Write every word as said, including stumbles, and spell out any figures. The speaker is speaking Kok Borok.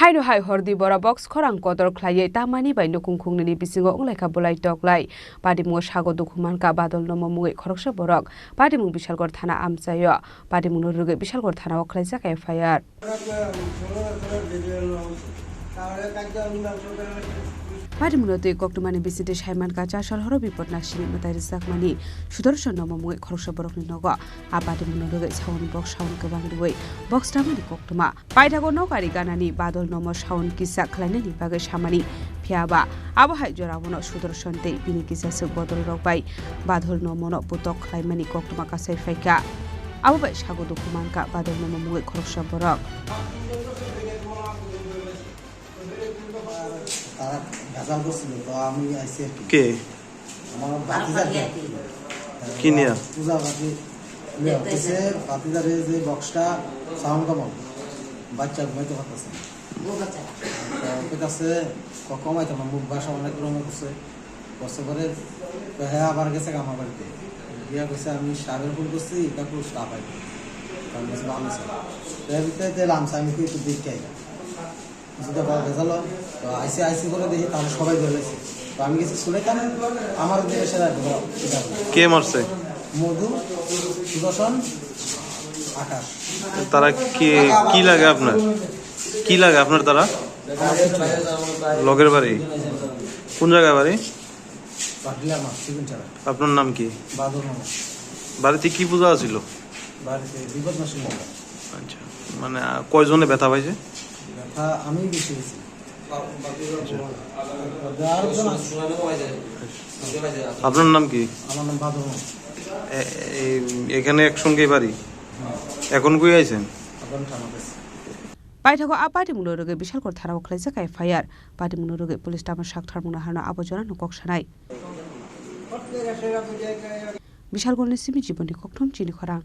Haino hai hordi bora box khorang kotor khlaiwi tamani bai nukung khungnini bisingo wnglaikha bulai toklai. Patimungo sago dukhu mankha badol nomo mungwi khoroksa borok. Patimung Bishalgarh thana amchaio. Patimungno rwgwi Bishalgarh thanao khlaijak F I R. Patimungno twi koktwmani bisingtwi saimankha chasal horo bipot naksini mwtai rwjakmani Sudarshan nomo mungwi khoroksa borokni nogo. A patimungno rwgwi saun box saun kwbang rwui box tamani koktwma. Paithago nokari ganani badol nomo saun kisa khlainani bagwi samani. Phiya ba abo hai joraono Sudarshan tei bini kisaswk bodolrok bai badol nomono putok khlaimani koktwma kasai phaikha. Abo bai sago dukhu mankha badol nomo mungwi khoroksa borok. তারা ভেজাল করছিল, তো আমি আইছি আর কি। কে? আমার ভাতিজা আর কি। কি নিয়া? পূজা ভাতি নিয়ে হচ্ছে, ভাতিজারে যে বক্সটা সাউন্ড কমন, বাচ্চা ঘুমাইতে পারতেছে না। তো ওকে কাছে ক-, কমাইতে না, মুখ ভাষা অনেক রকম করছে। করছে পরে তো হ্যাঁ আবার গেছে আমার বাড়িতে। গিয়া কইছে, "আমি সাহেবের ফোন করছি, এটা খুব স্টাফ আর কি।" তো আমি বলছি, "ভালো আছে।" তো এর ভিতরে দিলাম, আমি কই, "একটু দেখে আই।" যদি আবার ভেজাল হয়, তো আইসি আইসি করে দেখি, তাহলে সবাই ধরে গেছে। তো আমি গেছি সুলেখানে, আমার উদ্দেশ্যে সেটা বলো, এটা বলো। কে মারছে? মধু, সুদর্শন, আকাশ। তারা কি, কি লাগে আপনার? কি লাগে আপনার তারা? আমার কিছু না। লগের বাড়ি? কোন জায়গায় বাড়ি? পাটলা মাছ, চিকন চারা। আপনার নাম কি? বাদল মামা। বাড়িতে কি পূজা আছিল? বাড়িতে বিপদ নাশিনী পূজা। আচ্ছা, মানে, আহ, কয়জনে ব্যথা পাইছে? ব্যথা আমি বেশি হয়েছি। আচ্ছা। আর একজন আছে। আপনার নাম কি? আমার নাম বাদল মামা। এ-, এই, এখানে একসঙ্গে বাড়ি? হুম। এখন কই আইছেন? এখন থানা গেছে। Paithago a patimungno rwgwi Bishalgarh thanao khlaijak F I R. Patimungno rwgwi police tamo sak tharmungno harno abo jorano kok sanai. Bishalgarhni simi Jibonni Kokthom chini khorang.